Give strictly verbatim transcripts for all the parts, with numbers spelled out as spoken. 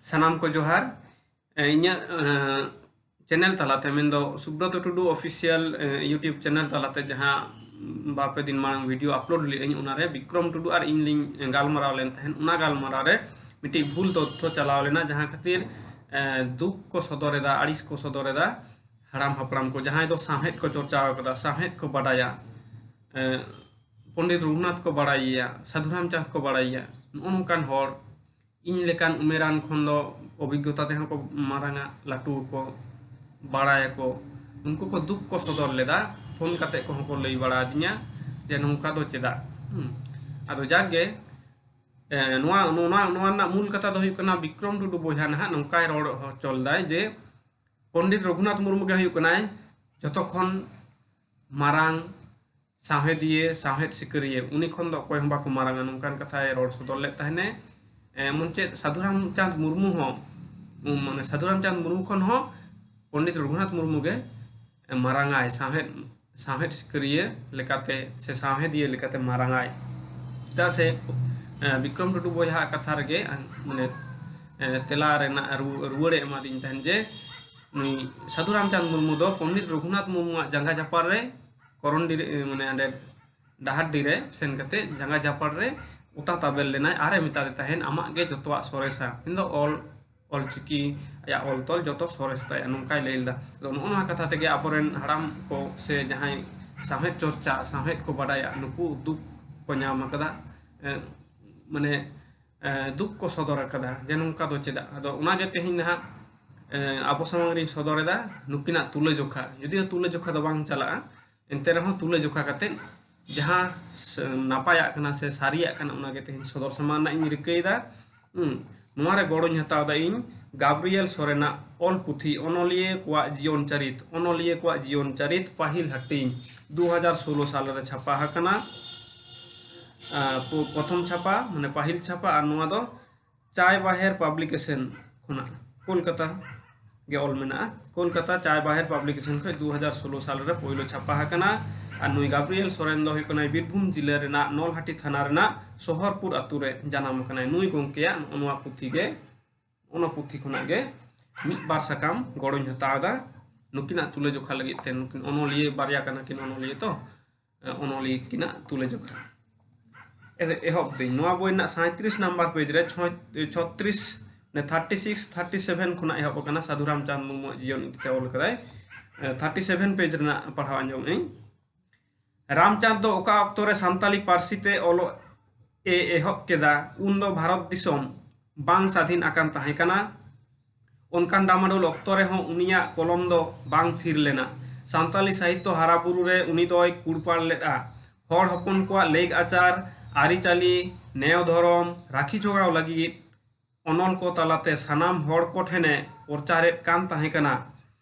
ᱥᱟᱱᱟᱢ ᱠᱚ ᱡᱚᱦᱟᱨ᱾ ᱮ, ᱤᱧᱟᱹᱜ, ᱮ, channel ᱛᱟᱞᱟᱛᱮ, ᱢᱮᱱᱫᱚ ᱥᱩᱵᱨᱚᱛᱚ ᱴᱩᱰᱩ official, ᱮ, YouTube channel ᱛᱟᱞᱟᱛᱮ ᱡᱟᱦᱟᱸ ᱵᱟᱨ ᱯᱮ ᱫᱤᱱ ᱢᱟᱲᱟᱝ video upload ᱞᱮᱫᱟᱹᱧ, ᱚᱱᱟᱨᱮ ᱵᱤᱠᱨᱚᱢ ᱴᱩᱰᱩ ᱟᱨ ᱤᱧ ᱞᱤᱧ ᱜᱟᱞᱢᱟᱨᱟᱣ ᱞᱮᱱ ᱛᱟᱦᱮᱸᱫ᱾ ᱚᱱᱟ ᱜᱟᱞᱢᱟᱨᱟᱣ ᱨᱮ ᱢᱤᱫᱴᱤᱡ ᱵᱷᱩᱞ ᱛᱚᱛᱛᱷᱚ ᱪᱟᱞᱟᱣ ᱞᱮᱱᱟ, ᱡᱟᱦᱟᱸ ᱠᱷᱟᱹᱛᱤᱨ, ᱮ, ᱫᱩᱠ ᱠᱚ ᱥᱚᱫᱚᱨ ᱮᱫᱟ, ᱟᱹᱲᱤᱥ ᱠᱚ ᱥᱚᱫᱚᱨ ᱮᱫᱟ ᱦᱟᱲᱟᱢ ᱦᱟᱯᱲᱟᱢ ᱠᱚ, ᱡᱟᱦᱟᱸᱭ ᱫᱚ ᱥᱟᱶᱦᱮᱫ ᱠᱚ ᱪᱚᱨᱪᱟ ᱟᱠᱟᱫᱟ, ᱥᱟᱶᱦᱮᱫ ᱠᱚ ᱵᱟᱰᱟᱭᱟ, ᱮ, ᱯᱚᱱᱰᱤᱛ ᱨᱚᱜᱷᱩᱱᱟᱛᱷ ᱠᱚ ᱵᱟᱲᱟᱭᱮᱭᱟ, ᱥᱟᱹᱫᱷᱩ ᱨᱟᱢᱪᱟᱸᱫᱽ ᱠᱚ ᱵᱟᱲᱟᱭᱮᱭᱟ, ᱱᱚᱜᱼᱚ ᱱᱚᱝᱠᱟᱱ ᱦᱚᱲ, ᱤᱧ ᱞᱮᱠᱟᱱ ᱩᱢᱮᱨᱟᱱ ᱠᱷᱚᱱ ᱫᱚ ᱚᱵᱷᱤᱜᱽᱜᱚᱛᱟ ᱛᱮᱦᱚᱸ ᱠᱚ ᱢᱟᱨᱟᱝᱟ, ᱞᱟᱹᱴᱩ ᱠᱚ, ᱵᱟᱲᱟᱭᱟᱠᱚ, ᱩᱱᱠᱩ ᱠᱚ ᱫᱩᱠ ᱠᱚ ᱥᱚᱫᱚᱨ ᱞᱮᱫᱟ᱾ ᱯᱷᱳᱱ ᱠᱟᱛᱮ ᱠᱚᱦᱚᱸ ᱠᱚ ᱞᱟᱹᱭ ᱵᱟᱲᱟ ᱟᱹᱫᱤᱧᱟ ᱡᱮ ᱱᱚᱝᱠᱟ ᱫᱚ ᱪᱮᱫᱟᱜ᱾ ᱦᱩᱸ᱾ ᱟᱫᱚ ᱡᱟᱠ ᱜᱮ, ᱮ, ᱱᱚᱣᱟ, ᱱᱚᱣᱟ, ᱱᱚᱣᱟ ᱨᱮᱱᱟᱜ ᱢᱩᱞ ᱠᱟᱛᱷᱟ ᱫᱚ ᱦᱩᱭᱩᱜ ᱠᱟᱱᱟ, ᱵᱤᱠᱨᱚᱢ ᱴᱩᱰᱩ ᱵᱚᱭᱦᱟ ᱱᱟᱦᱟᱜ ᱱᱚᱝᱠᱟᱭ ᱨᱚᱲ ᱦᱚᱪᱚ ᱞᱮᱫᱟᱭ ᱡᱮ ᱯᱚᱱᱰᱤᱛ ᱨᱚᱜᱷᱩᱱᱟᱛᱷ ᱢᱩᱨᱢᱩ ᱜᱮ ᱦᱩᱭᱩᱜ ᱠᱟᱱᱟᱭ ᱡᱚᱛᱚ ᱠᱷᱚᱱ ᱢᱟᱨᱟᱝ ᱥᱟᱶᱦᱮᱫᱤᱭᱟᱹ, ᱥᱟᱶᱦᱮᱫ ᱥᱤᱠᱟᱹᱨᱤᱭᱟᱹ, ᱩᱱᱤ ᱠᱷᱚᱱ ᱫᱚ ᱚᱠᱚᱭ ᱦᱚᱸ ᱵᱟᱠᱚ ᱢᱟᱨᱟᱝᱟ, ᱱᱚᱝᱠᱟᱱ ᱠᱟᱛᱷᱟᱭ ᱨᱚᱲ ᱥᱚᱫᱚᱨ ᱞᱮᱫ ᱛᱟᱦᱮᱱᱮ᱾ ᱮ, ᱮᱢᱚᱱ ᱪᱮᱫ ᱥᱟᱹᱫᱷᱩ ᱨᱟᱢᱪᱟᱸᱫᱽ ᱢᱩᱨᱢᱩ ᱦᱚᱸ, ᱩᱢ, ᱢᱟᱱᱮ ᱥᱟᱹᱫᱷᱩ ᱨᱟᱢᱪᱟᱸᱫᱽ ᱢᱩᱨᱢᱩ ᱠᱷᱚᱱ ᱦᱚᱸ ᱯᱚᱱᱰᱤᱛ ᱨᱚᱜᱷᱩᱱᱟᱛᱷ ᱢᱩᱨᱢᱩ ᱜᱮ, ᱮ, ᱢᱟᱨᱟᱝᱟᱭ, ᱥᱟᱶᱦᱮᱫ, ᱥᱟᱶᱦᱮᱫ ᱥᱤᱠᱟᱹᱨᱤᱭᱟᱹ ᱞᱮᱠᱟᱛᱮ ᱥᱮ ᱥᱟᱶᱦᱮᱫᱤᱭᱟᱹ ᱞᱮᱠᱟᱛᱮ ᱢᱟᱨᱟᱝᱟᱭ᱾ ᱪᱮᱫᱟᱜ ᱥᱮ, ᱮ, ᱵᱤᱠᱨᱚᱢ ᱴᱩᱰᱩ ᱵᱚᱭᱦᱟ ᱠᱟᱛᱷᱟ ᱨᱮᱜᱮ, ᱮ, ᱢᱟᱱᱮ, ᱮ, ᱛᱮᱞᱟ ᱨᱮᱱᱟᱜ ᱨᱩ-, ᱨᱩᱣᱟᱹᱲᱮ ᱮᱢᱟᱫᱤᱧ ᱛᱟᱦᱮᱱ ᱡᱮ ᱱᱩᱭ ᱥᱟᱹᱫᱷᱩ ᱨᱟᱢᱪᱟᱸᱫᱽ ᱢᱩᱨᱢᱩ ᱫᱚ ᱯᱚᱱᱰᱤᱛ ᱨᱚᱜᱷᱩᱱᱟᱛᱷ ᱢᱩᱨᱢᱩᱣᱟᱜ ᱡᱟᱸᱜᱟ ᱡᱟᱯᱟᱜ ᱨᱮ ᱠᱚᱨᱚᱱᱰᱤ ᱨᱮ, ᱮ, ᱢᱟᱱᱮ ᱚᱸᱰᱮ ᱰᱟᱦᱟᱨᱰᱤ ᱨᱮ ᱥᱮᱱ ᱠᱟᱛᱮ ᱡᱟᱸᱜᱟ ᱡᱟᱯᱟᱜ ᱨᱮ ᱚᱛᱟ ᱛᱟᱵᱮᱨ ᱞᱮᱱᱟᱭ ᱟᱨᱮ ᱢᱮᱛᱟᱫᱮ ᱛᱟᱦᱮᱱ, "ᱟᱢᱟᱜ ᱜᱮ ᱡᱚᱛᱚᱣᱟᱜ ᱥᱚᱨᱮᱥᱟ, ᱢᱮᱱᱫᱚ ᱚᱞ, ᱚᱞᱪᱤᱠᱤ, ᱟᱭᱟᱜ ᱚᱞ ᱛᱚᱞ ᱡᱚᱛᱚ ᱥᱚᱨᱮᱥ ᱛᱟᱭᱟ", ᱱᱚᱝᱠᱟᱭ ᱞᱟᱹᱭ ᱞᱮᱫᱟ᱾ ᱟᱫᱚ ᱱᱚᱜᱼᱚ ᱱᱚᱣᱟ ᱠᱟᱛᱷᱟ ᱛᱮᱜᱮ ᱟᱵᱚᱨᱮᱱ ᱦᱟᱲᱟᱢ ᱠᱚ ᱥᱮ ᱡᱟᱦᱟᱸᱭ ᱥᱟᱶᱦᱮᱫ ᱪᱚᱨᱪᱟ, ᱥᱟᱶᱦᱮᱫ ᱠᱚ ᱵᱟᱰᱟᱭᱟ, ᱱᱩᱠᱩ ᱫᱩᱠ ᱠᱚ ᱧᱟᱢ ᱟᱠᱟᱫᱟ, ᱮ, ᱢᱟᱱᱮ, ᱮ, ᱫᱩᱠ ᱠᱚ ᱥᱚᱫᱚᱨ ᱟᱠᱟᱫᱟ ᱡᱮ ᱱᱚᱝᱠᱟ ᱫᱚ ᱪᱮᱫᱟᱜ᱾ ᱟᱫᱚ ᱚᱱᱟᱜᱮ ᱛᱮᱦᱮᱧ ᱱᱟᱦᱟᱜ, ᱮ, ᱟᱵᱚ ᱥᱟᱢᱟᱝ ᱨᱤᱧ ᱥᱚᱫᱚᱨ ᱮᱫᱟ ᱱᱩᱠᱤᱱᱟᱜ ᱛᱩᱞᱟᱹᱡᱚᱠᱷᱟ᱾ ᱡᱩᱫᱤᱭᱳ ᱛᱩᱞᱟᱹᱡᱚᱠᱷᱟ ᱫᱚ ᱵᱟᱝ ᱪᱟᱞᱟᱜᱼᱟ, ᱮᱱᱛᱮ ᱨᱮᱦᱚᱸ ᱛᱩᱞᱟᱹᱡᱚᱠᱷᱟ ᱠᱟᱛᱮᱫ ᱡᱟᱦᱟᱸ ᱥ-, ᱱᱟᱯᱟᱭᱟᱜ ᱠᱟᱱᱟ ᱥᱮ ᱥᱟᱹᱨᱤᱭᱟᱜ ᱠᱟᱱᱟ, ᱚᱱᱟᱜᱮ ᱛᱮᱦᱮᱧ ᱥᱚᱫᱚᱨ ᱥᱟᱢᱟᱝ ᱨᱮᱱᱟᱜ ᱤᱧ ᱨᱤᱠᱟᱹᱭᱮᱫᱟ᱾ ᱦᱩᱸ, ᱱᱚᱣᱟ ᱨᱮ ᱜᱚᱲᱚᱧ ᱦᱟᱛᱟᱣ ᱮᱫᱟ ᱤᱧ ᱜᱟᱵᱨᱤᱭᱮᱞ ᱥᱚᱨᱮᱱᱟᱜ ᱚᱞ ᱯᱩᱛᱷᱤ ᱚᱱᱚᱞᱤᱭᱟᱹ ᱠᱚᱣᱟᱜ ᱡᱤᱭᱚᱱ ᱪᱟᱹᱨᱤᱛ, ᱚᱱᱚᱞᱤᱭᱟᱹ ᱠᱚᱣᱟᱜ ᱡᱤᱭᱚᱱ ᱪᱟᱹᱨᱤᱛ, ᱯᱟᱹᱦᱤᱞ ᱦᱟᱹᱴᱤᱧ, ᱫᱩ ᱦᱟᱡᱟᱨ ᱥᱳᱞᱳ ᱥᱟᱞ ᱨᱮ ᱪᱷᱟᱯᱟ ᱟᱠᱟᱱᱟ᱾ ᱟ, ᱯᱚ-, ᱯᱨᱚᱛᱷᱚᱢ ᱪᱷᱟᱯᱟ, ᱢᱟᱱᱮ ᱯᱟᱹᱦᱤᱞ ᱪᱷᱟᱯᱟ, ᱟᱨ ᱱᱚᱣᱟ ᱫᱚ ᱪᱟᱭ ᱵᱟᱦᱮᱨ publication ᱠᱷᱚᱱᱟᱜ, ᱠᱳᱞᱠᱟᱛᱟ ᱜᱮ ᱚᱞ ᱢᱮᱱᱟᱜᱼᱟ᱾ ᱠᱳᱞᱠᱟᱛᱟ ᱪᱟᱭ ᱵᱟᱦᱮᱨ publication ᱠᱷᱚᱱ ᱫᱩ ᱦᱟᱡᱟᱨ ᱥᱳᱞᱳ ᱥᱟᱞ ᱨᱮ ᱯᱳᱭᱞᱳ ᱪᱷᱟᱯᱟ ᱟᱠᱟᱱᱟ᱾ ᱟᱨ ᱱᱩᱭ ᱜᱟᱵᱨᱤᱭᱮᱞ ᱥᱚᱨᱮᱱ ᱫᱚ ᱦᱩᱭᱩᱜ ᱠᱟᱱᱟᱭ ᱵᱤᱨᱵᱷᱩᱢ ᱡᱤᱞᱟᱹ ᱨᱮᱱᱟᱜ ᱱᱚᱞᱦᱟᱴᱤ ᱛᱷᱟᱱᱟ ᱨᱮᱱᱟᱜ ᱥᱚᱦᱚᱨᱯᱩᱨ ᱟᱛᱳ ᱨᱮ ᱡᱟᱱᱟᱢ ᱟᱠᱟᱱᱟᱭ᱾ ᱱᱩᱭ ᱜᱚᱢᱠᱮᱭᱟᱜ ᱱᱚᱜᱼᱚ ᱱᱚᱣᱟ ᱯᱩᱛᱷᱤ ᱜᱮ ᱚᱱᱟ ᱯᱩᱛᱷᱤ ᱠᱷᱚᱱᱟᱜ ᱜᱮ ᱢᱤᱫ ᱵᱟᱨ ᱥᱟᱠᱟᱢ ᱜᱚᱲᱚᱧ ᱦᱟᱛᱟᱣ ᱮᱫᱟ ᱱᱩᱠᱤᱱᱟᱜ ᱛᱩᱞᱟᱹᱡᱚᱠᱷᱟ ᱞᱟᱹᱜᱤᱫ ᱛᱮ᱾ ᱱᱩᱠᱤᱱ ᱚᱱᱚᱞᱤᱭᱟᱹ ᱵᱟᱨᱭᱟ ᱠᱟᱱᱟ ᱠᱤᱱ, ᱚᱱᱚᱞᱤᱭᱟᱹ ᱛᱚ, ᱚᱱᱚᱞᱤᱭᱟᱹ ᱠᱤᱱᱟᱜ ᱛᱩᱞᱟᱹᱡᱚᱠᱷᱟ᱾ ᱮᱦᱚᱵ ᱫᱟᱹᱧ ᱱᱚᱣᱟ ᱵᱳᱭ ᱨᱮᱱᱟᱜ ᱥᱟᱸᱭᱛᱨᱤᱥ ᱱᱟᱢᱵᱟᱨ ᱯᱮᱡᱽ ᱨᱮ ᱪᱷᱚᱛᱨᱤᱥ ᱛᱷᱟᱨᱴᱤ ᱥᱤᱠᱥ ᱛᱷᱟᱨᱴᱤ ᱥᱮᱵᱷᱮᱱ ᱠᱷᱚᱱᱟᱜ ᱮᱦᱚᱵ ᱟᱠᱟᱱᱟ᱾ ᱥᱟᱹᱫᱷᱩ ᱨᱟᱢᱪᱟᱸᱫᱽ ᱢᱩᱨᱢᱩᱣᱟᱜ ᱡᱤᱭᱚᱱ ᱤᱫᱤ ᱠᱟᱛᱮ ᱚᱞ ᱠᱟᱫᱟᱭ᱾ ᱛᱷᱟᱨᱴᱤ ᱥᱮᱵᱷᱮᱱ ᱯᱮᱡᱽ ᱨᱮᱱᱟᱜ ᱯᱟᱲᱦᱟᱣ ᱟᱸᱡᱚᱢ ᱟᱹᱧ᱾ ᱨᱟᱢᱪᱟᱸᱫᱽ ᱫᱚ ᱚᱠᱟ ᱚᱠᱛᱚ ᱨᱮ ᱥᱟᱱᱛᱟᱞᱤ ᱯᱟᱹᱨᱥᱤ ᱛᱮ ᱚᱞᱚᱜ ᱮ ᱮᱦᱚᱵ ᱠᱮᱫᱟ, ᱩᱱ ᱫᱚ ᱵᱷᱟᱨᱚᱛ ᱫᱤᱥᱚᱢ ᱵᱟᱝ ᱥᱟᱹᱫᱷᱤᱱ ᱟᱠᱟᱱ ᱛᱟᱦᱮᱸ ᱠᱟᱱᱟ᱾ ᱚᱱᱠᱟᱱ ᱰᱟᱢᱟᱰᱳᱞ ᱚᱠᱛᱚ ᱨᱮᱦᱚᱸ ᱩᱱᱤᱭᱟᱜ ᱠᱚᱞᱚᱢ ᱫᱚ ᱵᱟᱝ ᱛᱷᱤᱨ ᱞᱮᱱᱟ᱾ ᱥᱟᱱᱛᱟᱞᱤ ᱥᱟᱦᱤᱛᱛᱚ ᱦᱟᱨᱟᱵᱩᱨᱩ ᱨᱮ ᱩᱱᱤ ᱫᱚᱭ ᱠᱩᱲᱯᱟᱲ ᱞᱮᱫᱼᱟ᱾ ᱦᱚᱲ ᱦᱚᱯᱚᱱ ᱠᱚᱣᱟᱜ ᱞᱮᱠ ᱟᱪᱟᱨ, ᱟᱹᱨᱤᱪᱟᱹᱞᱤ, ᱱᱮᱭᱚ ᱫᱷᱚᱨᱚᱢ ᱨᱟᱹᱠᱷᱤ ᱡᱚᱜᱟᱣ ᱞᱟᱹᱜᱤᱫ ᱚᱱᱚᱞ ᱠᱚ ᱛᱟᱞᱟᱛᱮ ᱥᱟᱱᱟᱢ ᱦᱚᱲ ᱠᱚ ᱴᱷᱮᱱᱮ ᱯᱨᱚᱪᱟᱨᱮᱫ ᱠᱟᱱ ᱛᱟᱦᱮᱸ ᱠᱟᱱᱟ᱾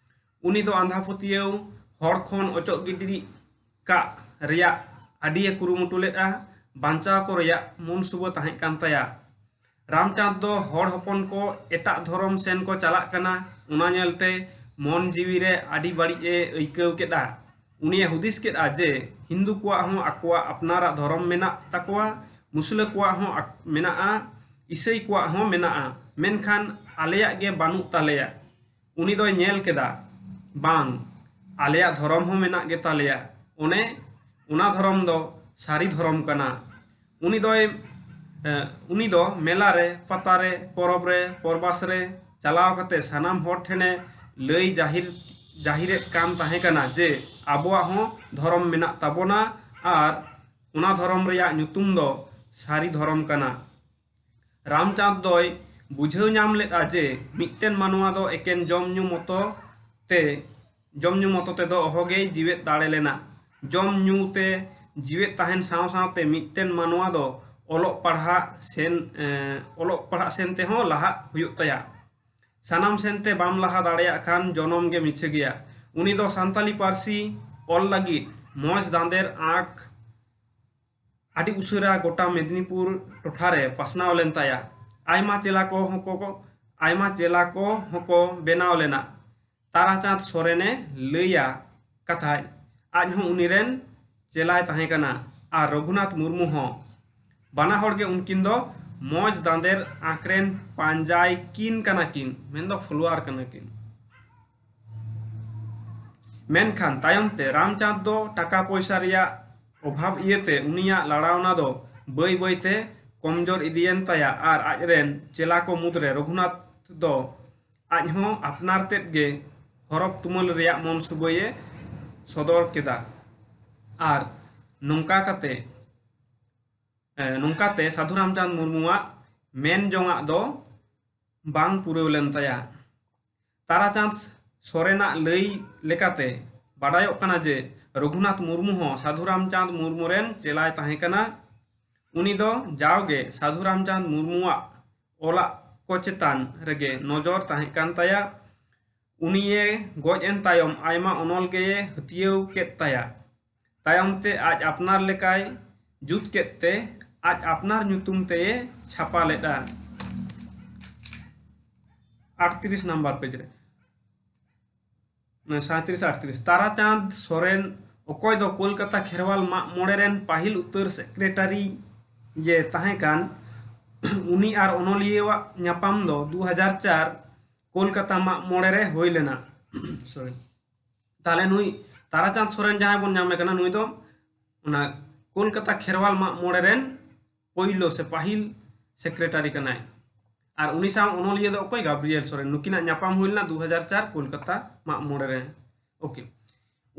ᱩᱱᱤ ᱫᱚ ᱟᱸᱫᱷᱟ ᱯᱟᱹᱛᱭᱟᱹᱣ ᱦᱚᱲ ᱠᱷᱚᱱ ᱚᱪᱚᱜ ᱜᱤᱰᱤ ᱠᱟᱜ ᱨᱮᱭᱟᱜ ᱟᱹᱰᱤᱭᱮ ᱠᱩᱨᱩᱢᱩᱴᱩ ᱞᱮᱫᱼᱟ᱾ ᱵᱟᱧᱪᱟᱣ ᱠᱚ ᱨᱮᱭᱟᱜ ᱢᱚᱱᱥᱩᱵᱟᱹ ᱛᱟᱦᱮᱸ ᱠᱟᱱ ᱛᱟᱭᱟ᱾ ᱨᱟᱢᱪᱟᱸᱫᱽ ᱫᱚ ᱦᱚᱲ ᱦᱚᱯᱚᱱ ᱠᱚ ᱮᱴᱟᱜ ᱫᱷᱚᱨᱚᱢ ᱥᱮᱱ ᱠᱚ ᱪᱟᱞᱟᱜ ᱠᱟᱱᱟ, ᱚᱱᱟ ᱧᱮᱞᱛᱮ ᱢᱚᱱ ᱡᱤᱣᱤ ᱨᱮ ᱟᱹᱰᱤ ᱵᱟᱹᱲᱤᱡ ᱮ ᱟᱹᱭᱠᱟᱹᱣ ᱠᱮᱫᱼᱟ᱾ ᱩᱱᱤᱭᱮ ᱦᱩᱫᱤᱥ ᱠᱮᱫᱼᱟ ᱡᱮ ᱦᱤᱱᱫᱩ ᱠᱚᱣᱟᱜ ᱦᱚᱸ ᱟᱠᱚᱣᱟᱜ ᱟᱯᱱᱟᱨᱟᱜ ᱫᱷᱚᱨᱚᱢ ᱢᱮᱱᱟᱜ ᱛᱟᱠᱚᱣᱟ, ᱢᱩᱥᱞᱟᱹ ᱠᱚᱣᱟᱜ ᱦᱚᱸ ᱟᱠ- ᱢᱮᱱᱟᱜᱼᱟ, ᱤᱥᱟᱹᱭ ᱠᱚᱣᱟᱜ ᱦᱚᱸ ᱢᱮᱱᱟᱜᱼᱟ, ᱢᱮᱱᱠᱷᱟᱱ ᱟᱞᱮᱭᱟᱜ ᱜᱮ ᱵᱟᱹᱱᱩᱜ ᱛᱟᱞᱮᱭᱟ᱾ ᱩᱱᱤ ᱫᱚᱭ ᱧᱮᱞ ᱠᱮᱫᱟ, ᱵᱟᱝ, ᱟᱞᱮᱭᱟᱜ ᱫᱷᱚᱨᱚᱢ ᱦᱚᱸ ᱢᱮᱱᱟᱜ ᱜᱮᱛᱟᱞᱮᱭᱟ᱾ ᱚᱱᱮ ᱚᱱᱟ ᱫᱷᱚᱨᱚᱢ ᱫᱚ ᱥᱟᱹᱨᱤ ᱫᱷᱚᱨᱚᱢ ᱠᱟᱱᱟ᱾ ᱩᱱᱤ ᱫᱚᱭ ᱮ, ᱩᱱᱤ ᱫᱚ ᱢᱮᱞᱟ ᱨᱮ, ᱯᱟᱛᱟ ᱨᱮ, ᱯᱚᱨᱚᱵᱽ ᱨᱮ, ᱯᱚᱨᱵᱟᱥ ᱨᱮ ᱪᱟᱞᱟᱣ ᱠᱟᱛᱮ ᱥᱟᱱᱟᱢ ᱦᱚᱲ ᱴᱷᱮᱱᱮ ᱞᱟᱹᱭ ᱡᱟᱹᱦᱤᱨ ᱡᱟᱹᱦᱤᱨᱮᱫ ᱠᱟᱱ ᱛᱟᱦᱮᱸ ᱠᱟᱱᱟ ᱡᱮ ᱟᱵᱚᱣᱟᱜ ᱦᱚᱸ ᱫᱷᱚᱨᱚᱢ ᱢᱮᱱᱟᱜ ᱛᱟᱵᱚᱱᱟ ᱟᱨ ᱚᱱᱟ ᱫᱷᱚᱨᱚᱢ ᱨᱮᱭᱟᱜ ᱧᱩᱛᱩᱢ ᱫᱚ ᱥᱟᱹᱨᱤ ᱫᱷᱚᱨᱚᱢ ᱠᱟᱱᱟ᱾ ᱨᱟᱢᱪᱟᱸᱫᱽ ᱫᱚᱭ ᱵᱩᱡᱷᱟᱹᱣ ᱧᱟᱢ ᱞᱮᱫᱼᱟ ᱡᱮ ᱢᱤᱫᱴᱮᱱ ᱢᱟᱱᱣᱟ ᱫᱚ ᱮᱠᱮᱱ ᱡᱚᱢ ᱧᱩ ᱢᱚᱛᱚ ᱛᱮ ᱡᱚᱢ ᱧᱩ ᱢᱚᱛᱚ ᱛᱮᱫᱚ ᱚᱦᱚᱜᱮᱭ ᱡᱤᱣᱮᱫ ᱫᱟᱲᱮ ᱞᱮᱱᱟ᱾ ᱡᱚᱢ ᱧᱩ ᱛᱮ ᱡᱤᱣᱮᱫ ᱛᱟᱦᱮᱱ ᱥᱟᱶ ᱥᱟᱶᱛᱮ ᱢᱤᱫᱴᱮᱱ ᱢᱟᱱᱣᱟ ᱫᱚ ᱚᱞᱚᱜ ᱯᱟᱲᱦᱟᱜ ᱥᱮᱱ ᱮ, ᱚᱞᱚᱜ ᱯᱟᱲᱦᱟᱜ ᱥᱮᱱ ᱛᱮᱦᱚᱸ ᱞᱟᱦᱟᱜ ᱦᱩᱭᱩᱜ ᱛᱟᱭᱟ᱾ ᱥᱟᱱᱟᱢ ᱥᱮᱱᱛᱮ ᱵᱟᱢ ᱞᱟᱦᱟ ᱫᱟᱲᱮᱭᱟᱜ ᱠᱷᱟᱱ ᱡᱚᱱᱚᱢ ᱜᱮ ᱢᱤᱪᱷᱟᱹ ᱜᱮᱭᱟ᱾ ᱩᱱᱤ ᱫᱚ ᱥᱟᱱᱛᱟᱞᱤ ᱯᱟᱹᱨᱥᱤ ᱚᱞ ᱞᱟᱹᱜᱤᱫ ᱢᱚᱡᱽ ᱫᱟᱸᱫᱮᱨ ᱟᱸᱠ ᱟᱹᱰᱤ ᱩᱥᱟᱹᱨᱟ ᱜᱚᱴᱟ ᱢᱮᱫᱽᱱᱤᱯᱩᱨ ᱴᱚᱴᱷᱟ ᱨᱮ ᱯᱟᱥᱱᱟᱣ ᱞᱮᱱ ᱛᱟᱭᱟ᱾ ᱟᱭᱢᱟ ᱪᱮᱞᱟ ᱠᱚ ᱦᱚᱸᱠᱚ ᱟᱭᱢᱟ ᱪᱮᱞᱟ ᱠᱚ ᱦᱚᱸᱠᱚ ᱵᱮᱱᱟᱣ ᱞᱮᱱᱟ᱾ ᱛᱟᱨᱟᱪᱟᱸᱫᱽ ᱥᱚᱨᱮᱱᱮ ᱞᱟᱹᱭᱟ ᱠᱟᱛᱷᱟᱡ, ᱟᱡ ᱦᱚᱸ ᱩᱱᱤ ᱨᱮᱱ ᱪᱮᱞᱟᱭ ᱛᱟᱦᱮᱸ ᱠᱟᱱᱟ ᱟᱨ ᱨᱚᱜᱷᱩᱱᱟᱛᱷ ᱢᱩᱨᱢᱩ ᱦᱚᱸ᱾ ᱵᱟᱱᱟ ᱦᱚᱲ ᱜᱮ ᱩᱱᱠᱤᱱ ᱫᱚ ᱢᱚᱡᱽ ᱫᱟᱸᱫᱮᱨ ᱟᱸᱠ ᱨᱮᱱ ᱯᱟᱸᱡᱟᱭ ᱠᱤᱱ ᱠᱟᱱᱟ ᱠᱤᱱ, ᱢᱮᱱᱫᱚ ᱯᱷᱚᱞᱳᱣᱟᱨ ᱠᱟᱱᱟ ᱠᱤᱱ᱾ ᱢᱮᱱᱠᱷᱟᱱ ᱛᱟᱭᱚᱢ ᱛᱮ ᱨᱟᱢᱪᱟᱸᱫᱽ ᱫᱚ ᱴᱟᱠᱟ ᱯᱚᱭᱥᱟ ᱨᱮᱭᱟᱜ ᱚᱵᱷᱟᱵᱽ ᱤᱭᱟᱹᱛᱮ ᱩᱱᱤᱭᱟᱜ ᱞᱟᱲᱟᱣᱱᱟ ᱫᱚ ᱵᱟᱹᱭ ᱵᱟᱹᱭ ᱛᱮ ᱠᱚᱢᱡᱳᱨ ᱤᱫᱤᱭᱮᱱ ᱛᱟᱭᱟ ᱟᱨ ᱟᱡ ᱨᱮᱱ ᱪᱮᱞᱟ ᱠᱚ ᱢᱩᱫᱽᱨᱮ ᱨᱚᱜᱷᱩᱱᱟᱛᱷ ᱫᱚ ᱟᱡ ᱦᱚᱸ ᱟᱯᱱᱟᱨ ᱛᱮᱫ ᱜᱮ ᱦᱚᱨᱚᱯ ᱛᱩᱢᱟᱹᱞ ᱨᱮᱭᱟᱜ ᱢᱚᱱ ᱥᱩᱵᱟᱹᱭᱮ ᱥᱚᱫᱚᱨ ᱠᱮᱫᱟ᱾ ᱟᱨ ᱱᱚᱝᱠᱟ ᱠᱟᱛᱮ, ᱮ, ᱱᱚᱝᱠᱟᱛᱮ ᱥᱟᱹᱫᱷᱩ ᱨᱟᱢᱪᱟᱸᱫᱽ ᱢᱩᱨᱢᱩᱣᱟᱜ ᱢᱮᱱ ᱡᱚᱝᱟᱜ ᱫᱚ ᱵᱟᱝ ᱯᱩᱨᱟᱹᱣ ᱞᱮᱱ ᱛᱟᱭᱟ᱾ ᱛᱟᱨᱟᱪᱟᱸᱫᱽ ᱥᱚᱨᱮᱱᱟᱜ ᱞᱟᱹᱭ ᱞᱮᱠᱟᱛᱮ ᱵᱟᱰᱟᱭᱚᱜ ᱠᱟᱱᱟ ᱡᱮ ᱨᱚᱜᱷᱩᱱᱟᱛᱷ ᱢᱩᱨᱢᱩ ᱦᱚᱸ ᱥᱟᱹᱫᱷᱩ ᱨᱟᱢᱪᱟᱸᱫᱽ ᱢᱩᱨᱢᱩ ᱨᱮᱱ ᱪᱮᱞᱟᱭ ᱛᱟᱦᱮᱸ ᱠᱟᱱᱟ᱾ ᱩᱱᱤ ᱫᱚ ᱡᱟᱣᱜᱮ ᱥᱟᱹᱫᱷᱩ ᱨᱟᱢᱪᱟᱸᱫᱽ ᱢᱩᱨᱢᱩᱣᱟᱜ ᱚᱞᱟᱜ ᱠᱚ ᱪᱮᱛᱟᱱ ᱨᱮᱜᱮ ᱱᱚᱡᱚᱨ ᱛᱟᱦᱮᱸ ᱠᱟᱱ ᱛᱟᱭᱟ᱾ ᱩᱱᱤᱭᱮ ᱜᱚᱡ ᱮᱱ ᱛᱟᱭᱚᱢ ᱟᱭᱢᱟ ᱚᱱᱚᱞ ᱜᱮᱭᱮ ᱦᱟᱹᱛᱭᱟᱹᱣ ᱠᱮᱫ ᱛᱟᱭᱟ᱾ ᱛᱟᱭᱚᱢ ᱛᱮ ᱟᱡ ᱟᱯᱱᱟᱨ ᱞᱮᱠᱟᱭ ᱡᱩᱛ ᱠᱮᱫ ᱛᱮ ᱟᱡ ᱟᱯᱱᱟᱨ ᱧᱩᱛᱩᱢ ᱛᱮᱭᱮ ᱪᱷᱟᱯᱟ ᱞᱮᱫᱼᱟ᱾ ᱟᱴᱛᱨᱤᱥ ᱱᱟᱢᱵᱟᱨ ᱯᱮᱡᱽ ᱨᱮ, ᱥᱟᱸᱭᱛᱨᱤᱥ ᱟᱴᱛᱨᱤᱥ, ᱛᱟᱨᱟᱪᱟᱸᱫᱽ ᱥᱚᱨᱮᱱ, ᱚᱠᱚᱭ ᱫᱚ ᱠᱳᱞᱠᱟᱛᱟ ᱠᱷᱮᱨᱣᱟᱞ ᱢᱟᱜ ᱢᱚᱬᱮ ᱨᱮᱱ ᱯᱟᱹᱦᱤᱞ ᱩᱛᱟᱹᱨ ᱥᱮᱠᱨᱮᱴᱟᱨᱤ ᱡᱮ ᱛᱟᱦᱮᱸ ᱠᱟᱱ, ᱩᱱᱤ ᱟᱨ ᱚᱱᱚᱞᱤᱭᱟᱹᱣᱟᱜ ᱧᱟᱯᱟᱢ ᱫᱚ ᱫᱩ ᱦᱟᱡᱟᱨ ᱪᱟᱨ ᱠᱳᱞᱠᱟᱛᱟ ᱢᱟᱜ ᱢᱚᱬᱮ ᱨᱮ ᱦᱩᱭ ᱞᱮᱱᱟ᱾ ᱥᱚᱨᱤ, ᱛᱟᱦᱞᱮ ᱱᱩᱭ ᱛᱟᱨᱟᱪᱟᱸᱫᱽ ᱥᱚᱨᱮᱱ ᱡᱟᱦᱟᱸᱭ ᱵᱚᱱ ᱧᱟᱢᱮ ᱠᱟᱱᱟ, ᱱᱩᱭ ᱫᱚ ᱚᱱᱟ ᱠᱳᱞᱠᱟᱛᱟ ᱠᱷᱮᱨᱣᱟᱞ ᱢᱟᱜ ᱢᱚᱬᱮ ᱨᱮᱱ ᱯᱳᱭᱞᱳ ᱥᱮ ᱯᱟᱹᱦᱤᱞ ᱥᱮᱠᱨᱮᱴᱟᱨᱤ ᱠᱟᱱᱟᱭ᱾ ᱟᱨ ᱩᱱᱤ ᱥᱟᱶ ᱚᱱᱚᱞᱤᱭᱟᱹ ᱫᱚ ᱚᱠᱚᱭ? ᱜᱟᱵᱨᱤᱭᱮᱞ ᱥᱚᱨᱮᱱ᱾ ᱱᱩᱠᱤᱱᱟᱜ ᱧᱟᱯᱟᱢ ᱦᱩᱭ ᱞᱮᱱᱟ ᱫᱩ ᱦᱟᱡᱟᱨ ᱪᱟᱨ ᱠᱳᱞᱠᱟᱛᱟ ᱢᱟᱜ ᱢᱚᱬᱮ ᱨᱮ᱾ ᱳᱠᱮ,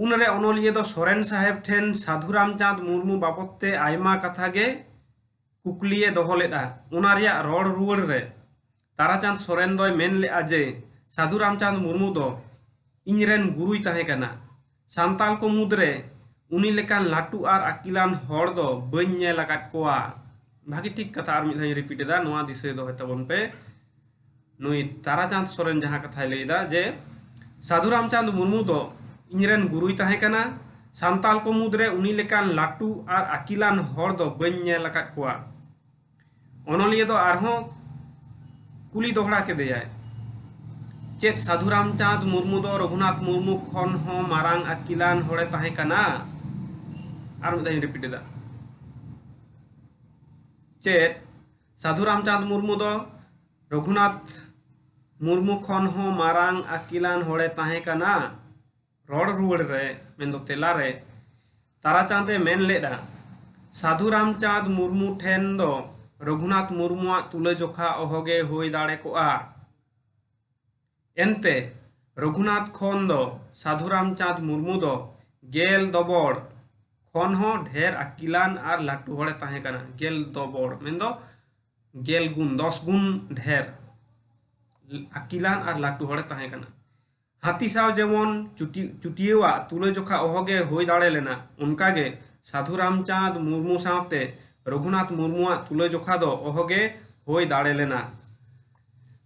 ᱩᱱᱨᱮ ᱚᱱᱚᱞᱤᱭᱟᱹ ᱫᱚ ᱥᱚᱨᱮᱱ ᱥᱟᱦᱮᱵᱽ ᱴᱷᱮᱱ ᱥᱟᱹᱫᱷᱩ ᱨᱟᱢᱪᱟᱸᱫᱽ ᱢᱩᱨᱢᱩ ᱵᱟᱵᱚᱫ ᱛᱮ ᱟᱭᱢᱟ ᱠᱟᱛᱷᱟ ᱜᱮ ᱠᱩᱠᱞᱤᱭᱮ ᱫᱚᱦᱚ ᱞᱮᱫᱼᱟ᱾ ᱚᱱᱟ ᱨᱮᱭᱟᱜ ᱨᱚᱲ ᱨᱩᱣᱟᱹᱲ ᱨᱮ ᱛᱟᱨᱟᱪᱟᱸᱫᱽ ᱥᱚᱨᱮᱱ ᱫᱚᱭ ᱢᱮᱱ ᱞᱮᱫᱼᱟ ᱡᱮ ᱥᱟᱹᱫᱷᱩ ᱨᱟᱢᱪᱟᱸᱫᱽ ᱢᱩᱨᱢᱩ ᱫᱚ ᱤᱧᱨᱮᱱ ᱜᱩᱨᱩᱭ ᱛᱟᱦᱮᱸ ᱠᱟᱱᱟ᱾ ᱥᱟᱱᱛᱟᱲ ᱠᱚ ᱢᱩᱫᱽᱨᱮ ᱩᱱᱤ ᱞᱮᱠᱟᱱ ᱞᱟᱹᱴᱩ ᱟᱨ ᱟᱹᱠᱤᱞᱟᱱ ᱦᱚᱲ ᱫᱚ ᱵᱟᱹᱧ ᱧᱮᱞ ᱟᱠᱟᱫ ᱠᱚᱣᱟ᱾ ᱵᱷᱟᱹᱜᱤ ᱴᱷᱤᱠ ᱠᱟᱛᱷᱟ ᱟᱨ ᱢᱤᱫ ᱫᱷᱟᱣ ᱤᱧ ᱨᱤᱯᱤᱴ ᱮᱫᱟ, ᱱᱚᱣᱟ ᱫᱤᱥᱟᱹ ᱫᱚᱦᱚᱭ ᱛᱟᱵᱚᱱ ᱯᱮ᱾ ᱱᱩᱭ ᱛᱟᱨᱟᱪᱟᱸᱫᱽ ᱥᱚᱨᱮᱱ ᱡᱟᱦᱟᱸ ᱠᱟᱛᱷᱟᱭ ᱞᱟᱹᱭ ᱮᱫᱟ ᱡᱮ ᱥᱟᱹᱫᱷᱩ ᱨᱟᱢᱪᱟᱸᱫᱽ ᱢᱩᱨᱢᱩ ᱫᱚ ᱤᱧᱨᱮᱱ ᱜᱩᱨᱩᱭ ᱛᱟᱦᱮᱸ ᱠᱟᱱᱟ᱾ ᱥᱟᱱᱛᱟᱲ ᱠᱚ ᱢᱩᱫᱽᱨᱮ ᱩᱱᱤ ᱞᱮᱠᱟᱱ ᱞᱟᱹᱴᱩ ᱟᱨ ᱟᱹᱠᱤᱞᱟᱱ ᱦᱚᱲ ᱫᱚ ᱵᱟᱹᱧ ᱧᱮᱞ ᱟᱠᱟᱫ ᱠᱚᱣᱟ᱾ ᱚᱱᱚᱞᱤᱭᱟᱹ ᱫᱚ ᱟᱨᱦᱚᱸ ᱠᱩᱞᱤ ᱫᱚᱦᱲᱟ ᱠᱮᱫᱮᱭᱟᱭ, ᱪᱮᱫ ᱥᱟᱹᱫᱷᱩ ᱨᱟᱢᱪᱟᱸᱫᱽ ᱢᱩᱨᱢᱩ ᱫᱚ ᱨᱚᱜᱷᱩᱱᱟᱛᱷ ᱢᱩᱨᱢᱩ ᱠᱷᱚᱱ ᱦᱚᱸ ᱢᱟᱨᱟᱝ ᱟᱹᱠᱤᱞᱟᱱ ᱦᱚᱲᱮ ᱛᱟᱦᱮᱸ ᱠᱟᱱᱟ? ᱟᱨ ᱢᱤᱫ ᱫᱷᱟᱣ ᱤᱧ ᱨᱤᱯᱤᱴ ᱮᱫᱟ, ᱪᱮᱫ ᱥᱟᱹᱫᱷᱩ ᱨᱟᱢᱪᱟᱸᱫᱽ ᱢᱩᱨᱢᱩ ᱫᱚ ᱨᱚᱜᱷᱩᱱᱟᱛᱷ ᱢᱩᱨᱢᱩ ᱠᱷᱚᱱ ᱦᱚᱸ ᱢᱟᱨᱟᱝ ᱟᱹᱠᱤᱞᱟᱱ ᱦᱚᱲᱮ ᱛᱟᱦᱮᱸ ᱠᱟᱱᱟ᱾ ᱨᱚᱲ ᱨᱩᱣᱟᱹᱲ ᱨᱮ, ᱢᱮᱱᱫᱚ ᱛᱮᱞᱟ ᱨᱮ, ᱛᱟᱨᱟᱪᱟᱸᱫᱽ ᱮ ᱢᱮᱱ ᱞᱮᱫᱼᱟ, ᱥᱟᱹᱫᱷᱩ ᱨᱟᱢᱪᱟᱸᱫᱽ ᱢᱩᱨᱢᱩ ᱴᱷᱮᱱ ᱫᱚ ᱨᱚᱜᱷᱩᱱᱟᱛᱷ ᱢᱩᱨᱢᱩᱣᱟᱜ ᱛᱩᱞᱟᱹᱡᱚᱠᱷᱟ ᱚᱦᱚᱜᱮ ᱦᱩᱭ ᱫᱟᱲᱮ ᱠᱚᱜᱼᱟ᱾ ᱮᱱᱛᱮ, ᱨᱚᱜᱷᱩᱱᱟᱛᱷ ᱠᱷᱚᱱ ᱫᱚ ᱥᱟᱹᱫᱷᱩ ᱨᱟᱢᱪᱟᱸᱫᱽ ᱢᱩᱨᱢᱩ ᱫᱚ ᱜᱮᱞ ᱫᱚᱵᱚᱲ ᱠᱷᱚᱱ ᱦᱚᱸ ᱰᱷᱮᱨ ᱟᱹᱠᱤᱞᱟᱱ ᱟᱨ ᱞᱟᱹᱴᱩ ᱦᱚᱲᱮ ᱛᱟᱦᱮᱸ ᱠᱟᱱᱟ᱾ ᱜᱮᱞ ᱫᱚᱵᱚᱲ ᱢᱮᱱᱫᱚ ᱜᱮᱞ ᱜᱩᱱ, ᱫᱚᱥ ᱜᱩᱱ ᱰᱷᱮᱨ ᱟᱹᱠᱤᱞᱟᱱ ᱟᱨ ᱞᱟᱹᱴᱩ ᱦᱚᱲᱮ ᱛᱟᱦᱮᱸ ᱠᱟᱱᱟ᱾ ᱦᱟᱹᱛᱤ ᱥᱟᱶ ᱡᱮᱢᱚᱱ ᱪᱩᱴᱤ-, ᱪᱩᱴᱤᱭᱟᱹᱣᱟᱜ ᱛᱩᱞᱟᱹᱡᱚᱠᱷᱟ ᱚᱦᱚᱜᱮ ᱦᱩᱭ ᱫᱟᱲᱮ ᱞᱮᱱᱟ, ᱚᱱᱠᱟᱜᱮ ᱥᱟᱹᱫᱷᱩ ᱨᱟᱢᱪᱟᱸᱫᱽ ᱢᱩᱨᱢᱩ ᱥᱟᱶᱛᱮ ᱨᱚᱜᱷᱩᱱᱟᱛᱷ ᱢᱩᱨᱢᱩᱣᱟᱜ ᱛᱩᱞᱟᱹᱡᱚᱠᱷᱟ ᱫᱚ ᱚᱦᱚᱜᱮ ᱦᱩᱭ ᱫᱟᱲᱮ ᱞᱮᱱᱟ᱾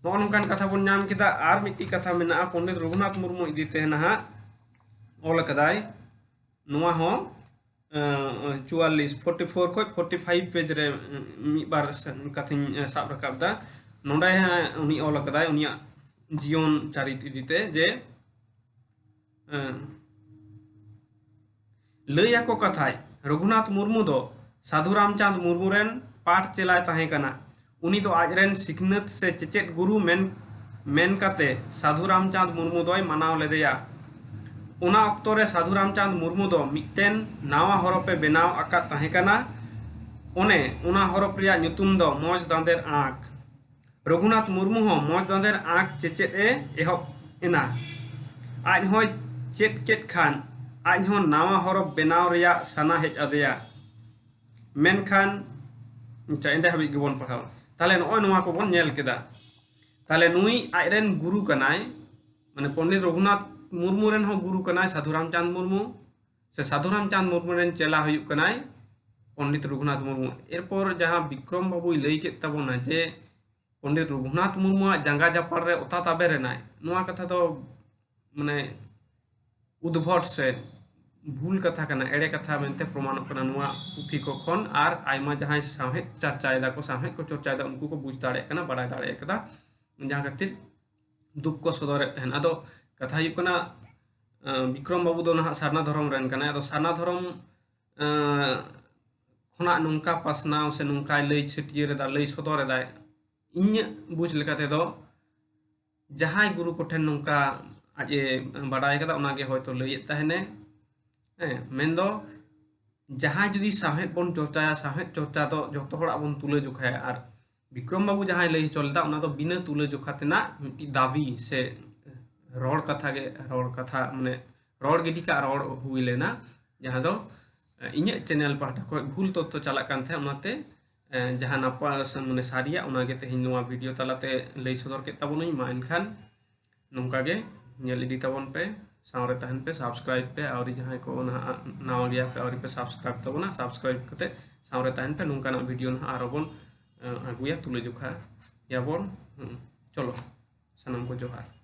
ᱱᱚᱜᱼᱚ ᱱᱚᱝᱠᱟᱱ ᱠᱟᱛᱷᱟ ᱵᱚᱱ ᱧᱟᱢ ᱠᱮᱫᱟ᱾ ᱟᱨ ᱢᱤᱫᱴᱤᱡ ᱠᱟᱛᱷᱟ ᱢᱮᱱᱟᱜᱼᱟ, ᱯᱚᱱᱰᱤᱛ ᱨᱚᱜᱷᱩᱱᱟᱛᱷ ᱢᱩᱨᱢᱩ ᱤᱫᱤ ᱛᱮ ᱱᱟᱦᱟᱜ ᱚᱞ ᱟᱠᱟᱫᱟᱭ᱾ ᱱᱚᱣᱟ ᱦᱚᱸ, ᱟᱸ, ᱪᱩᱣᱟᱞᱞᱤᱥ, ᱯᱷᱳᱨᱴᱤ ᱯᱷᱳᱨ ᱠᱷᱚᱱ ᱯᱷᱳᱨᱴᱤ ᱯᱷᱟᱭᱤᱵᱷ ᱯᱮᱡᱽ ᱨᱮ, ᱩᱸ, ᱢᱤᱫ ᱵᱟᱨ ᱥᱮ-, ᱠᱟᱛᱷᱟᱧ, ᱮ, ᱥᱟᱵ ᱨᱟᱠᱟᱵ ᱮᱫᱟ᱾ ᱱᱚᱰᱮ ᱦᱟᱸᱜ ᱩᱱᱤ ᱚᱞ ᱟᱠᱟᱫᱟᱭ ᱩᱱᱤᱭᱟᱜ ᱡᱤᱭᱚᱱ ᱪᱟᱨᱤᱛ ᱤᱫᱤ ᱛᱮ ᱡᱮ, ᱮᱸ, ᱞᱟᱹᱭ ᱟᱠᱚ ᱠᱟᱛᱷᱟᱭ, ᱨᱚᱜᱷᱩᱱᱟᱛᱷ ᱢᱩᱨᱢᱩ ᱫᱚ ᱥᱟᱹᱫᱷᱩ ᱨᱟᱢᱪᱟᱸᱫᱽ ᱢᱩᱨᱢᱩ ᱨᱮᱱ ᱯᱟᱴ ᱪᱮᱞᱟᱭ ᱛᱟᱦᱮᱸ ᱠᱟᱱᱟ᱾ ᱩᱱᱤ ᱫᱚ ᱟᱡ ᱨᱮᱱ ᱥᱤᱠᱷᱱᱟᱹᱛ ᱥᱮ ᱪᱮᱪᱮᱫ ᱜᱩᱨᱩ ᱢᱮᱱ, ᱢᱮᱱ ᱠᱟᱛᱮ ᱥᱟᱹᱫᱷᱩ ᱨᱟᱢᱪᱟᱸᱫᱽ ᱢᱩᱨᱢᱩ ᱫᱚᱭ ᱢᱟᱱᱟᱣ ᱞᱮᱫᱮᱭᱟ᱾ ᱚᱱᱟ ᱚᱠᱛᱚ ᱨᱮ ᱥᱟᱹᱫᱷᱩ ᱨᱟᱢᱪᱟᱸᱫᱽ ᱢᱩᱨᱢᱩ ᱫᱚ ᱢᱤᱫᱴᱮᱱ ᱱᱟᱣᱟ ᱦᱚᱨᱚᱯ ᱮ ᱵᱮᱱᱟᱣ ᱟᱠᱟᱫ ᱛᱟᱦᱮᱸ ᱠᱟᱱᱟ᱾ ᱚᱱᱮ ᱚᱱᱟ ᱦᱚᱨᱚᱯ ᱨᱮᱭᱟᱜ ᱧᱩᱛᱩᱢ ᱫᱚ ᱢᱚᱡᱽ ᱫᱟᱸᱫᱮᱨ ᱟᱸᱠ᱾ ᱨᱚᱜᱷᱩᱱᱟᱛᱷ ᱢᱩᱨᱢᱩ ᱦᱚᱸ ᱢᱚᱡᱽ ᱫᱟᱸᱫᱮᱨ ᱟᱸᱠ ᱪᱮᱪᱮᱫ ᱮ ᱮᱦᱚᱵ ᱮᱱᱟ᱾ ᱟᱡ ᱦᱚᱸᱭ ᱪᱮᱫ ᱠᱮᱫ ᱠᱷᱟᱱ ᱟᱡ ᱦᱚᱸ ᱱᱟᱣᱟ ᱦᱚᱨᱚᱯ ᱵᱮᱱᱟᱣ ᱨᱮᱭᱟᱜ ᱥᱟᱱᱟ ᱦᱮᱡ ᱟᱫᱮᱭᱟ᱾ ᱢᱮᱱᱠᱷᱟᱱ, ᱟᱪᱪᱷᱟ, ᱮᱸᱰᱮ ᱦᱟᱹᱵᱤᱡ ᱜᱮᱵᱚᱱ ᱯᱟᱲᱦᱟᱣᱟ᱾ ᱛᱟᱦᱞᱮ ᱱᱚᱜᱼᱚᱭ ᱱᱚᱣᱟ ᱠᱚᱵᱚᱱ ᱧᱮᱞ ᱠᱮᱫᱟ᱾ ᱛᱟᱦᱞᱮ ᱱᱩᱭ ᱟᱡᱨᱮᱱ ᱜᱩᱨᱩ ᱠᱟᱱᱟᱭ, ᱢᱟᱱᱮ ᱯᱚᱱᱰᱤᱛ ᱨᱚᱜᱷᱩᱱᱟᱛᱷ ᱢᱩᱨᱢᱩ ᱨᱮᱱ ᱦᱚᱸ ᱜᱩᱨᱩ ᱠᱟᱱᱟᱭ ᱥᱟᱹᱫᱷᱩ ᱨᱟᱢᱪᱟᱸᱫᱽ ᱢᱩᱨᱢᱩ, ᱥᱮ ᱥᱟᱹᱫᱷᱩ ᱨᱟᱢᱪᱟᱸᱫᱽ ᱢᱩᱨᱢᱩ ᱨᱮᱱ ᱪᱮᱞᱟ ᱦᱩᱭᱩᱜ ᱠᱟᱱᱟᱭ ᱯᱚᱱᱰᱤᱛ ᱨᱚᱜᱷᱩᱱᱟᱛᱷ ᱢᱩᱨᱢᱩ᱾ ᱮᱨᱯᱚᱨ ᱡᱟᱦᱟᱸ ᱵᱤᱠᱨᱚᱢ ᱵᱟᱵᱩᱭ ᱞᱟᱹᱭ ᱠᱮᱫ ᱛᱟᱵᱚᱱᱟ ᱡᱮ ᱯᱚᱱᱰᱤᱛ ᱨᱚᱜᱷᱩᱱᱟᱛᱷ ᱢᱩᱨᱢᱩᱣᱟᱜ ᱡᱟᱸᱜᱟ ᱡᱟᱯᱟᱲ ᱨᱮ ᱚᱛᱟ ᱛᱟᱵᱮᱨ ᱮᱱᱟᱭ, ᱱᱚᱣᱟ ᱠᱟᱛᱷᱟ ᱫᱚ ᱢᱟᱱᱮ ᱩᱫᱵᱷᱚᱴ ᱥᱮ ᱵᱷᱩᱞ ᱠᱟᱛᱷᱟ ᱠᱟᱱᱟ, ᱮᱲᱮ ᱠᱟᱛᱷᱟ ᱢᱮᱱᱛᱮ ᱯᱨᱚᱢᱟᱱᱚᱜ ᱠᱟᱱᱟ ᱱᱚᱣᱟ ᱯᱩᱛᱷᱤ ᱠᱚ ᱠᱷᱚᱱ᱾ ᱟᱨ ᱟᱭᱢᱟ ᱡᱟᱦᱟᱸᱭ ᱥᱟᱶᱦᱮᱫ ᱪᱟᱨᱪᱟᱭᱮᱫᱟ ᱠᱚ, ᱥᱟᱶᱦᱮᱫ ᱠᱚ ᱪᱚᱨᱪᱟᱭᱮᱫᱟ, ᱩᱱᱠᱩ ᱠᱚ ᱵᱩᱡᱽ ᱫᱟᱲᱮᱭᱟᱜ ᱠᱟᱱᱟ, ᱵᱟᱲᱟᱭ ᱫᱟᱲᱮᱭᱟᱜ ᱠᱟᱱᱟ, ᱡᱟᱦᱟᱸ ᱠᱷᱟᱹᱛᱤᱨ ᱫᱩᱠ ᱠᱚ ᱥᱚᱫᱚᱨᱮᱫ ᱛᱟᱦᱮᱱ᱾ ᱟᱫᱚ ᱠᱟᱛᱷᱟ ᱦᱩᱭᱩᱜ ᱠᱟᱱᱟ, ᱟᱸ, ᱵᱤᱠᱨᱚᱢ ᱵᱟᱵᱩ ᱫᱚ ᱱᱟᱦᱟᱜ ᱥᱟᱨᱱᱟ ᱫᱷᱚᱨᱚᱢ ᱨᱮᱱ ᱠᱟᱱᱟᱭ᱾ ᱟᱫᱚ ᱥᱟᱨᱱᱟ ᱫᱷᱚᱨᱚᱢ, ᱟᱸ, ᱠᱷᱚᱱᱟᱜ ᱱᱚᱝᱠᱟ ᱯᱟᱥᱱᱟᱣ ᱥᱮ ᱱᱚᱝᱠᱟᱭ ᱞᱟᱹᱭ ᱪᱷᱟᱹᱴᱭᱟᱹᱨ ᱮᱫᱟ, ᱞᱟᱹᱭ ᱥᱚᱫᱚᱨ ᱮᱫᱟᱭ, ᱤᱧᱟᱹᱜ ᱵᱩᱡᱽ ᱞᱮᱠᱟ ᱛᱮᱫᱚ ᱡᱟᱦᱟᱸᱭ ᱜᱩᱨᱩ ᱠᱚᱴᱷᱮᱱ ᱱᱚᱝᱠᱟ ᱟᱡ ᱮ ᱵᱟᱰᱟᱭ ᱠᱟᱫᱟ, ᱚᱱᱟᱜᱮ ᱦᱚᱭᱛᱳ ᱞᱟᱹᱭᱮᱫ ᱛᱟᱦᱮᱱᱟᱭ᱾ ᱦᱮᱸ, ᱢᱮᱱᱫᱚ ᱡᱟᱦᱟᱸᱭ ᱡᱩᱫᱤ ᱥᱟᱶᱦᱮᱫ ᱵᱚᱱ ᱪᱚᱨᱪᱟᱭᱟ, ᱥᱟᱶᱦᱮᱫ ᱪᱚᱨᱪᱟ ᱫᱚ ᱡᱚᱛᱚ ᱦᱚᱲᱟᱜ ᱵᱚᱱ ᱛᱩᱞᱟᱹ ᱡᱚᱠᱷᱟᱭᱟ, ᱟᱨ ᱵᱤᱠᱨᱚᱢ ᱵᱟᱵᱩ ᱡᱟᱦᱟᱸᱭ ᱞᱟᱹᱭ ᱦᱚᱪᱚ ᱞᱮᱫᱟ, ᱚᱱᱟ ᱫᱚ ᱵᱤᱱᱟᱹ ᱛᱩᱞᱟᱹ ᱡᱚᱠᱷᱟ ᱛᱮᱱᱟᱜ ᱢᱤᱫᱴᱤᱡ ᱫᱟᱹᱵᱤ ᱥᱮ ᱨᱚᱲ ᱠᱟᱛᱷᱟ ᱜᱮ, ᱨᱚᱲ ᱠᱟᱛᱷᱟ, ᱢᱟᱱᱮ, ᱨᱚᱲ ᱜᱤᱰᱤ ᱠᱟᱜ ᱨᱚᱲ ᱦᱩᱭ ᱞᱮᱱᱟ, ᱡᱟᱦᱟᱸ ᱫᱚ, ᱮ, ᱤᱧᱟᱹᱜ ᱪᱮᱱᱮᱞ ᱯᱟᱦᱴᱟ ᱠᱷᱚᱱ ᱵᱷᱩᱞ ᱛᱚᱛᱛᱷᱚ ᱪᱟᱞᱟᱜ ᱠᱟᱱ ᱛᱟᱦᱮᱸᱫ, ᱚᱱᱟᱛᱮ, ᱮ, ᱡᱟᱦᱟᱸ ᱱᱟᱯᱟ-, ᱢᱟᱱᱮ, ᱥᱟᱹᱨᱤᱭᱟᱜ, ᱚᱱᱟᱜᱮ ᱛᱮᱦᱮᱧ ᱱᱚᱣᱟ ᱵᱷᱤᱰᱤᱭᱳ ᱛᱟᱞᱟᱛᱮ ᱞᱟᱹᱭ ᱥᱚᱫᱚᱨ ᱠᱮᱫ ᱛᱟᱵᱚᱱᱟᱹᱧ᱾ ᱢᱟ ᱮᱱᱠᱷᱟᱱ ᱱᱚᱝᱠᱟ ᱜᱮ ᱧᱮᱞ ᱤᱫᱤ ᱛᱟᱵᱚᱱ ᱯᱮ, ᱥᱟᱶᱨᱮ ᱛᱟᱦᱮᱱ ᱯᱮ, ᱥᱟᱵᱥᱠᱨᱟᱭᱤᱵ ᱯᱮ᱾ ᱟᱹᱣᱨᱤ ᱡᱟᱦᱟᱸᱭ ᱠᱚ ᱱᱟᱦᱟᱜ ᱱᱟᱣᱟ ᱜᱮᱭᱟ ᱯᱮ, ᱟᱹᱣᱨᱤ ᱯᱮ ᱥᱟᱵᱥᱠᱨᱟᱭᱤᱵ ᱛᱟᱵᱚᱱᱟ, ᱥᱟᱵᱥᱠᱨᱟᱭᱤᱵ ᱠᱟᱛᱮ ᱥᱟᱶᱨᱮ ᱛᱟᱦᱮᱱ ᱯᱮ᱾ ᱱᱚᱝᱠᱟᱱᱟᱜ ᱵᱷᱤᱰᱤᱭᱳ ᱱᱟᱦᱟᱜ ᱟᱨᱚ ᱵᱚᱱ, ᱮ, ᱟᱹᱜᱩᱭᱟ, ᱛᱩᱞᱟᱹ ᱡᱚᱠᱷᱟ ᱭᱟᱵᱚᱱ᱾ ᱦᱩᱸ, ᱪᱚᱞᱚ, ᱥᱟᱱᱟᱢ ᱠᱚ ᱡᱚᱦᱟᱨ᱾